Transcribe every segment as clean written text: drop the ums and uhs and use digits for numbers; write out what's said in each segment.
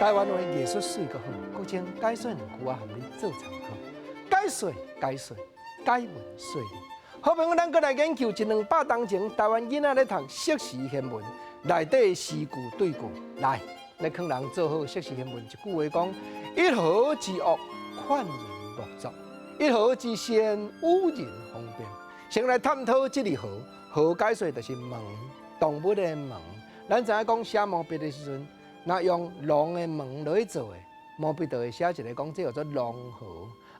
台灣話藝術媠閣好，國情解說兩句啊，予你做參考。解說解說，解文說理。好朋友，咱閣來研究一兩百冬前台灣囡仔咧讀釋時賢文內底詩句對句。來，來勸人做好釋時賢文一句話講：一河之惡，勸人莫作；一河之善，與人方便。先來探討這个河，河解說就是毛，動物的毛。咱知影講寫毛筆的時陣，若用狼的毛落去做的，毛筆就會寫一个講，這叫做狼毫。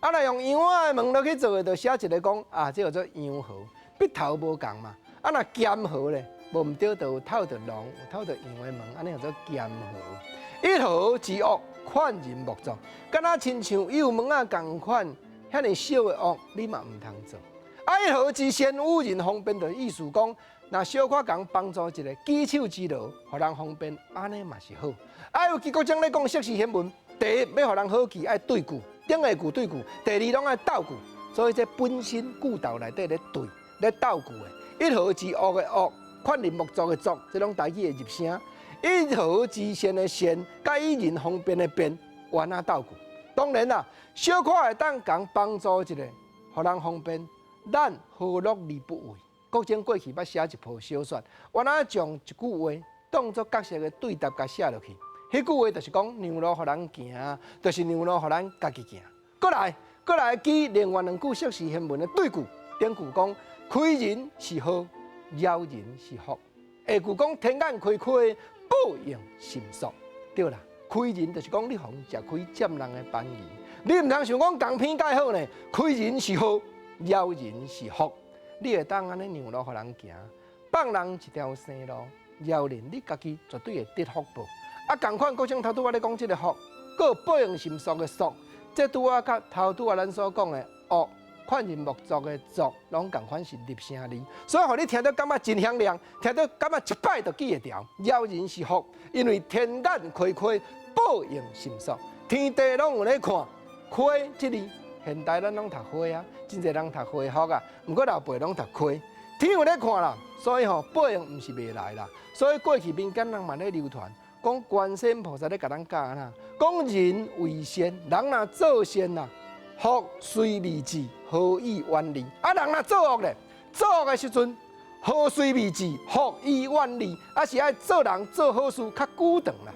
啊，若用羊仔的毛落去做的，就寫一个講啊，這叫做羊毫。筆頭無仝嘛。啊，若兼毫咧，無毋對，就有透著狼，有透著羊的毛，按呢叫做兼毫。一河之惡，勸人莫作，敢若親像幼毛仔仝款，遐爾小的惡，你嘛毋通做。啊，一河之善，與人方便，就意思講，若小可共幫助一下，舉手之勞，予人方便，按呢嘛是好。啊，尤其國章咧講釋時賢文，第一欲予人好記，愛對句，頂下句對句，第二攏愛鬥句，所以這本身句頭內底咧對咧鬥句的。一河之惡的惡，勸人莫作的作，這攏台語的入聲。一河之善的善，佮與人方便的便，原啊鬥句。當然啦，小可會當共幫助一下，予人方便，咱何樂而不為？國政過去捌寫一部小說，原來將一句話當做角色的對答共寫落去。彼句話就是講讓路予人行，就是讓路予咱家己行。閣來，閣來記另外兩句釋時賢文的對句，頂句講虧人是禍，饒人是福。下句講天眼開開，報應神速。對啦，虧人就是講你予人食虧佔人的便宜，你毋通想講共偏蓋好呢。虧人是禍，饒人是福。你會當按呢讓路予人行，放人一條生路，饒人你家己絕對會得福報。啊，仝款國政頭拄仔咧講這个福，閣有報應神速的速，這拄仔佮頭拄仔咱所講的惡，勸人莫作的作，攏仝款是入聲字，所以予你聽著感覺真響亮，聽著感覺一擺就記會牢。饒人是福，因為天眼開開，報應神速，天地攏有咧看，開這字。現代咱攏讀花啊，真濟人讀花福啊，毋過老輩攏讀開。天有咧看啦，所以吼報應毋是袂來啦。所以過去民間人嘛咧流傳，講觀世音菩薩咧共咱教按怎，講人為善，人若做善啦，福隨未至，禍已遠離；啊，人若做惡咧，做惡的時陣，禍雖未至，福已遠離。啊，是愛做人做好事較久長啦。